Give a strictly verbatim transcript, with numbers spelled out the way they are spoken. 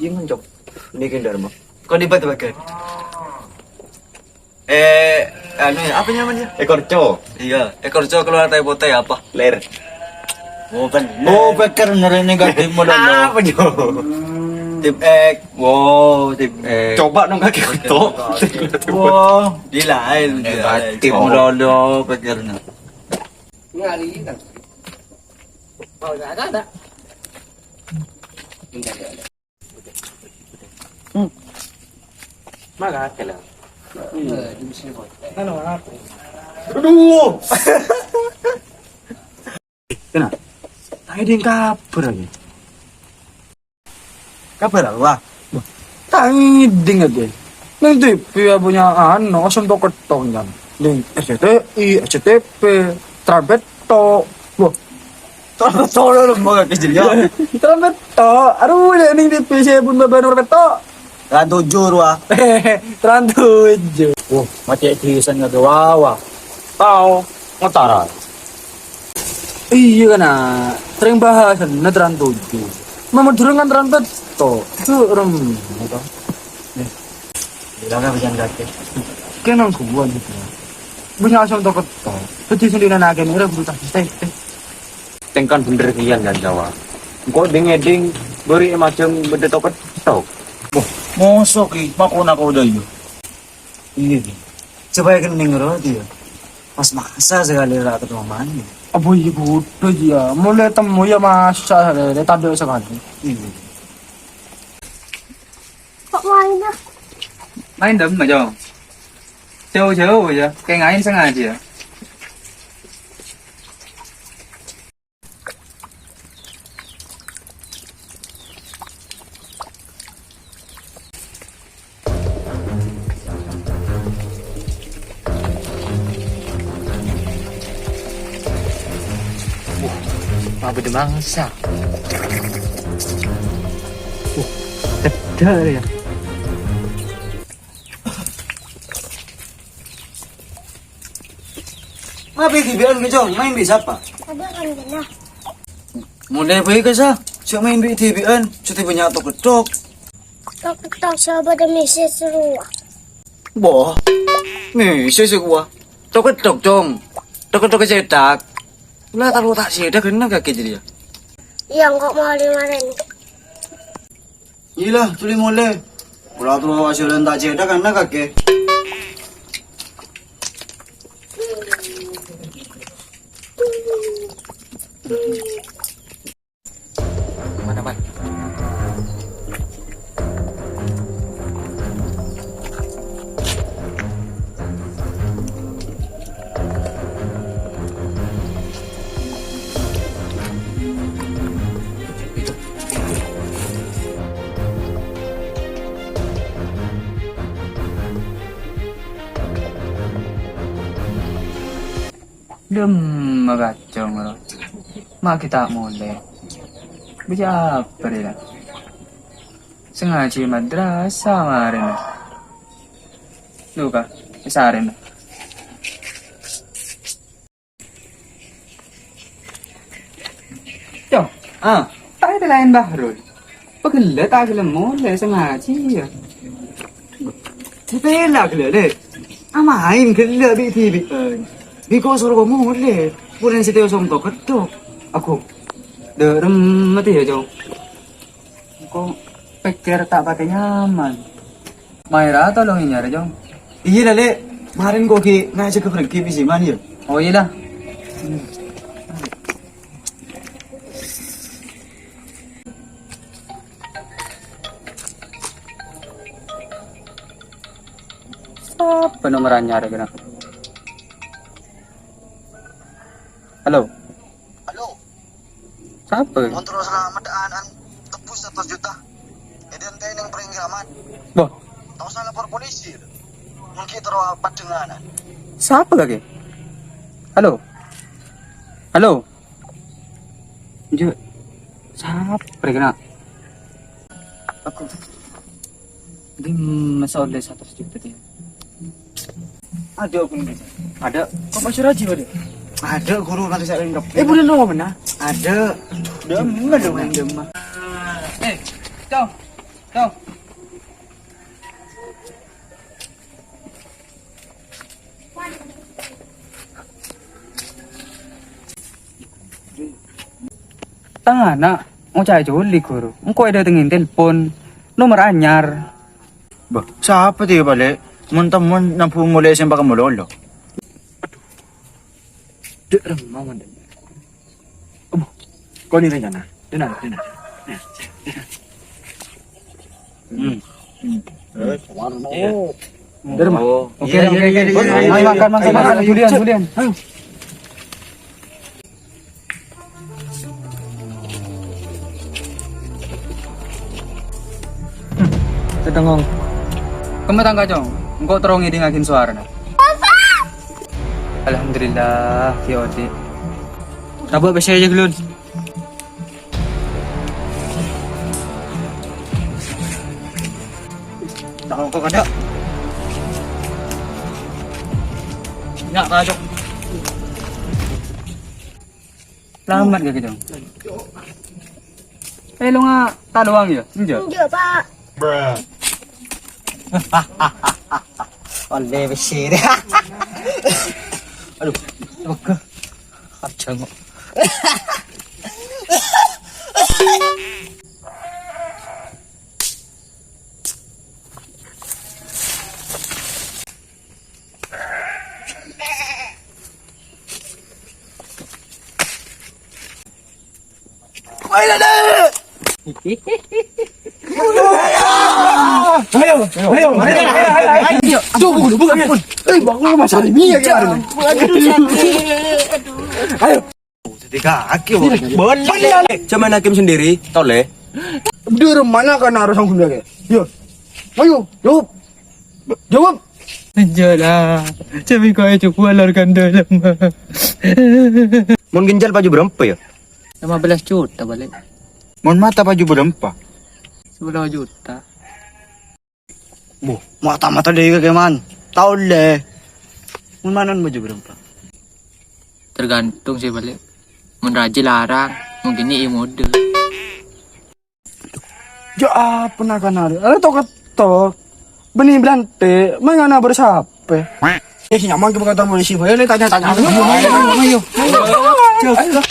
Iyâ, Cong. Nèka, Dharma. Kok dibat-bagan? Eh, anu ya, apa namanya? Ekor co. Iya, ekor co keluar tai putih apa? Ler. Oh, bener. Oh, beker bener ini kan tim modal. Apa, Jo? Tim X. Wow, tim X. Coba dong kaki kutu. Wow, di lain, di lain. Tim modal, bekernya. Ngari kan. Oh, ada, ada. Hmm. Maka kala. Aduh. Kena. Tadi yang kabar lagi. Kabar apa? Tadi inget ya. Neng T V ya punya anu, osem tok ketok kan. Di R C T I, R C T P, Trans Betok. Wah, Trans Betok lho, mau gak kejadian. Trans Betok. Aduh, ya ning T V saya pun babar nomor betok. Trans tujuh, Rwa. Trans tujuh. Wah, mati tulisan nggak ada wawa. Tahu, ngetaran. Iya kan, ah. Sering bahas, nah, Trans tujuh. Mama durung kan Trans Betok. Tuh, rem, gitu. Eh. Bilang kan hujan kaki. Kenang kuwan gitu. Punya asal tok ketok. Jadi sendiri anak ini udah butuh tas teh. Tengkan bener kian dan Jawa. Engko ding-eding beri macam beda tok ketok. Wah, mosok ki, makona kau udah iya. Iya ki. Coba ya kening roh dia. Pas masa sekali ra ketemu mani. Apa iya bodoh ya. Mulai temu ya masa sekali, tanda sekali. Iya. Kok main ya? Main dong, Majong. Jauh-jauh ya, kayak ngain sengaja. Wah, apa di mangsa? Wah, tedar ya. Apa itu bian, Jong? Main bisa apa? Ada kan kena. Mulai baik aja. Siap main bi di bian. Sudah banyak tok ketok. Tok ketok siapa ada misi seru. Boh. Misi sih gua. Tok ketok, Jong. Tok ketok cetak. Lah, kalau tak cetak, kena kaki jadi ya. Iya, kok mau lima ribu. Iyâ la, tuli molè. Pola terro ajhâlân ta' cèthak ana kakè. Mana, Man? Dem, kacong, ro. Ma' ghi' ta' molè. Bâjâ apa rèya? Sè ngajhi madrasah marèna. Duh, Ka, èsarèna. Cong, ah, ta' ètèlaèn Bahrul. Pagella ta' gelem molè sè ngajhi, yâ. Dipèla gella, Lè'. Amaèn gella bi'-dhibi'ân. Bi' ko' soro molè. Polana sè tèo songko keddhok. Aku. Dâ' remma tè, yâ, Cong. Engko' pèkkèr ta' patè nyaman. Maèra tolong nyarè, Jong. Iyâ, la, Lè'. Marèn ko' ghi' ngajhâk pergi bisiman, yâ? Oh, iyâ, la. Sapa nomer anyar kèna? Halo. Halo. Sapa? Mon terro salamet, an-, an-, tebus satos juta. Èdhântè' neng parkiraman. Boh. Ta' osa lapor polisi. Mon ghi' terro padenganan. Sapa kakè? Halo. Halo. Jâ'. Sapa rè kèna? Aku. Dimma sè ollè satos juta, Tè? Ada, aku ini. Ada. Kok masih rajin ada? Ada, guru, nanti saya lengkap. Eh, boleh lo mana? Ada. Dâmma, dâmma. Dâmma. Eh, Cong. Tong. Tang ana', ngocaè coli, Ghuru. Engko' èdâtengngè telpon. Nomer anyar. Bâh, sapa tèya palè? Mon-, mon nambu molè sèmpa' mololo. Dek, rem, mau mandek. Aduh, kau ini rencana. Tenang, tenang. Hmm. Iya. Derma. Oh. Oke, iya, oke, iya, oke, iya, oke. Iya, iya, ayo, iya, makan, makan, iya, makan. Iya. Julian, Julian. Ayo. Sedengngong. Kemma tang kacong, engko' terro ngèdingngaghin sowarana. Alhamdulillah, ki odi'. Tabâ' pèssè jâ, Glun. Tang kok ada. Nya, kacok. Selamat gak, Kejong? Eh, lu nggak taluang ya? Enggak. Enggak, Pak. Onde besir. Aduh, oke. Aja kok. Ayo, ayo, ayo, ayo, ayo. Tunggu dulu, bukan, bukan. Eh, bangun, Mas Arimi ya, kemarin. Ayo. Jadi kaki, boleh. Zaman hakim sendiri, toleh. Di mana kan harus langsung dia, kayak? Yo. Ayo, jawab. Jawab. Enjâ' la, ca'èpon kok èjhuwâl lor kandhâlem. Mon ginjal paju bârâmpa, ya? Lima belas juta balik. Mon mata paju bârâmpa? Sepuluh juta. Bu, mata-mata dhewe ke, Man. Tao le. Mon manan paju bârâmpa? Tergantung sih balik. Mon rajin larang, mungkin ini mode. Ya apa nak kan hari? Ada tau ketok. Beni belantik, mengana bersape? Eh, si nyaman ke kantor polisi, boleh tanya-tanya. Ayo, ayo, ayo. Ayo.